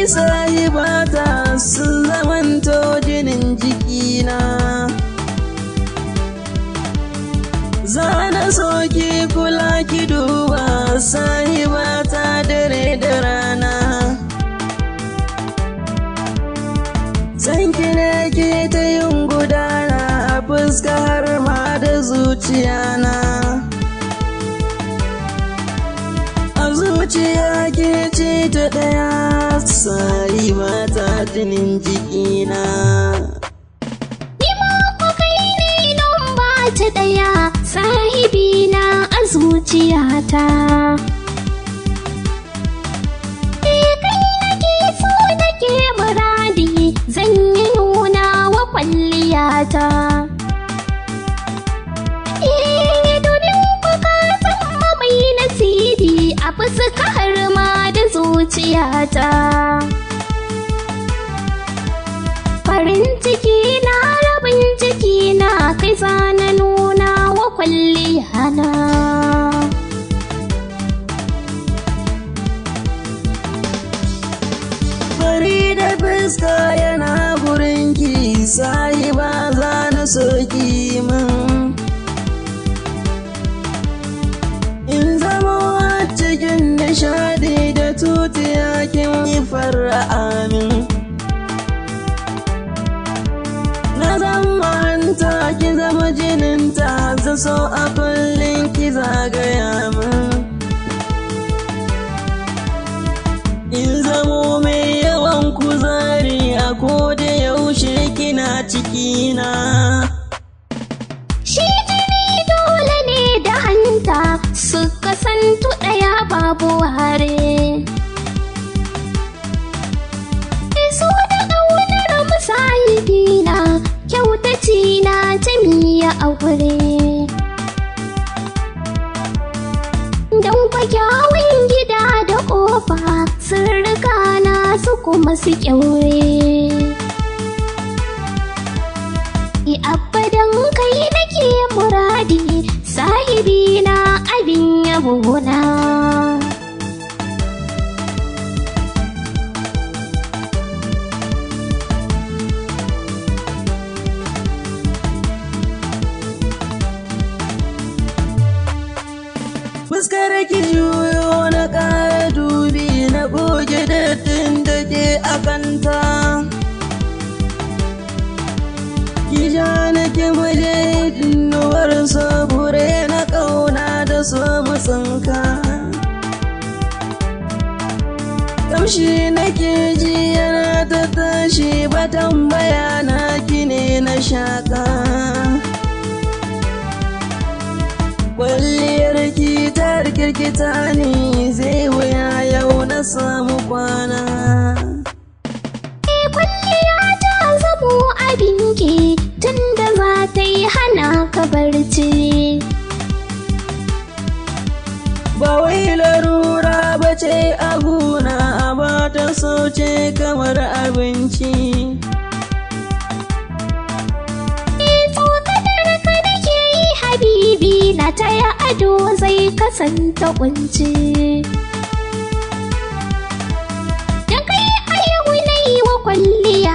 ki sahibata sun zamanto jinin jikina. Zana so ki kula ki duba sahibata dare da rana. Sanki ne ke ta yin gudana a fuska har ma da zuciyana. A zuciya ke ce ta ɗaya sahibata jinin jikina. Ni ma ko kai ne lamba ta ɗaya sahibina a zuciyata. Kai nake so nake muradi, zan yi nuna wa kwalliyata. Domin ku ka zama mai nasibi a fuska har ma da zuciyata. Farin ciki na rabin ciki na kai zana nuna wa kwalliyana. Fari da fuska yana gurinki sahiba zana soki min. In zama a cikin nishadi da tutiya kin yi fara'a min. Na zama hanta ki zama jininta, zan so a kullum ki zagaya min. In zamo mai yawan kuzari a koda yaushe kina cikina. Shi jini dole ne da hanta suka santu ɗaya babu ware. So da ƙaunar musahibina kyautaci na ta miya aure. Don kwa kyawun gida da ƙofa sirrika na su kuma su ƙyaure. Abadan kai nake muradi sahibina abin yabona. Fuskar ki juyo na ƙara dubi na goge dattin da ke a kanta. Ki ja na ki muje nuwar sabure na ƙauna da so mu tsinka. Kamshi nake ji yana ta tashi ba tambaya na ki ne na shaƙa. Kwalliyar ki ta rikirkita ni zai wuya yau na samu kwana. Kwalliya ta zamo abinki tunda za ta yi hana ka barci. Ba wai larura ba ce a gona ba ta so ce kamar abinci. Tsokanar ka nake yi habibi na taya ado zai kasanta kunci. Dan kai a yau na yi wa kwalliya